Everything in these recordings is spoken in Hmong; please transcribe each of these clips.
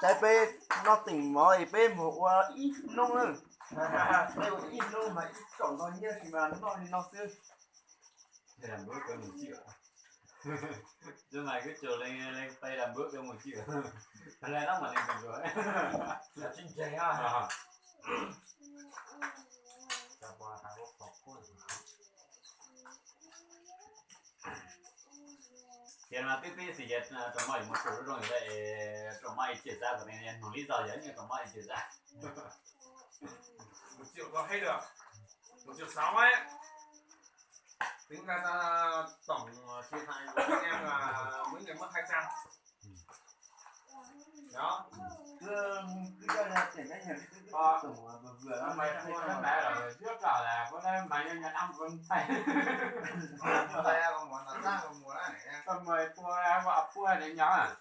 Saib peb noj teem mov es peb mus ua ib hnub na. Peb ua ib hnub mas ib tsoom no nyiaj tsis mas noj li no xwb. Tias no twb pib xwb ces rau maj yuav mus tsuj zoo zoo es rau maj ib txhia xav kom nug li txog yog nyob rau maj ib txhia xav. Một triệu có hết được. Một triệu sáu ấy. Tính ra ta tổng thiệt hại của anh em là mấy người mất hai trăm. Đó. Mày thua cái mẹ rồi, trước rồi là có đấy mày cho nhà năm con tay. Con mày thua ra có ập vua này nhỏ à.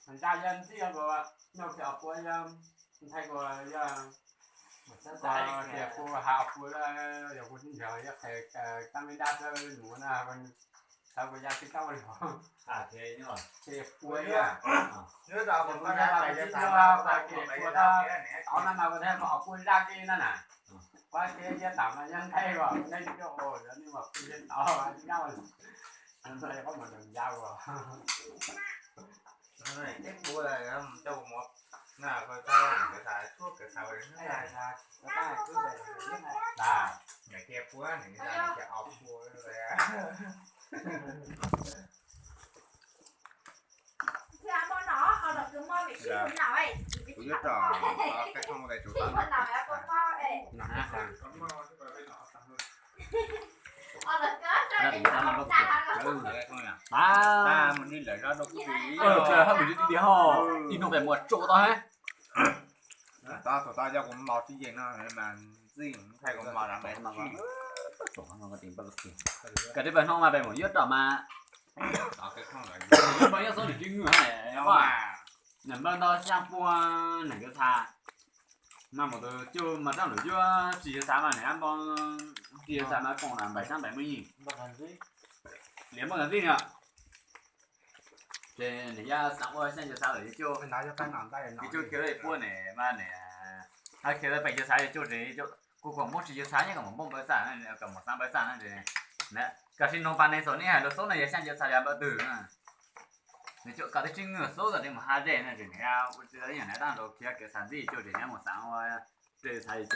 Thành ra dân xí của nhau thì ập vua dân thay của giờ tiệc của họ của giờ của giờ giờ thầy ta mới đáp đỡ nữa là con sao của gia sư tao rồi. Thì của Nhớ tao còn có đá mày cho tao, tao của mày cho tao kia này. Tao nó mà có thể mà học của ra kia nó nè. Qua kia gia tao mà nhân thay rồi, đây cho ồ, giờ nhưng mà của dân tao nhau rồi. Nên đây có một đồng dao rồi. Này, chắc của là cho một, nè, coi tao cái xài thuốc, cái xài này. Là, ngày kia của này, là ngày kia học của rồi á. Kuv yuav rau cái không đây chủ tao. Tao một đi lỡ ra đâu có gì. Ib hnub pem muaj tsuj tau he. Tao thaum tao yog kuv mos tsis yeej no mas txij thay kuv mos dam pem no. Kawm tib pawg hnub mas pem mus yuav rau mas peb nyob xov nws tsis ngwj ne. Nws npawg ntau xya pua nees nkaum txha. Mas mus tus cuj mas rab lus cuab tsis yuav xav mas nws ab npau tsis yuav xav mas koom na npaim sab npaim muaj yig. Niam npauj ntxij no. Ces nws yaj xav ua xya yuav xav lawm yuav cuj, yuav cuj khiav lawm puab nws mas nws, khiav lawm pem yuav xav yuav cuj ces kuv kom muab tsis yuav xav nyob kom mus npauj npawg txaj, kom mus xav npawg txaj no ces, kom tsis noog pas neeg xaus nej hais rau xub no yog xya yuav xav li npawg twg na. Nws cuj kom twb tsis ngwj xub kom tsis mus ha ze no ces nws ua tsis tau ib yam nws tab rau khiav kev xav ntxij cuj ces nws mus xav ua, tsis xav yuav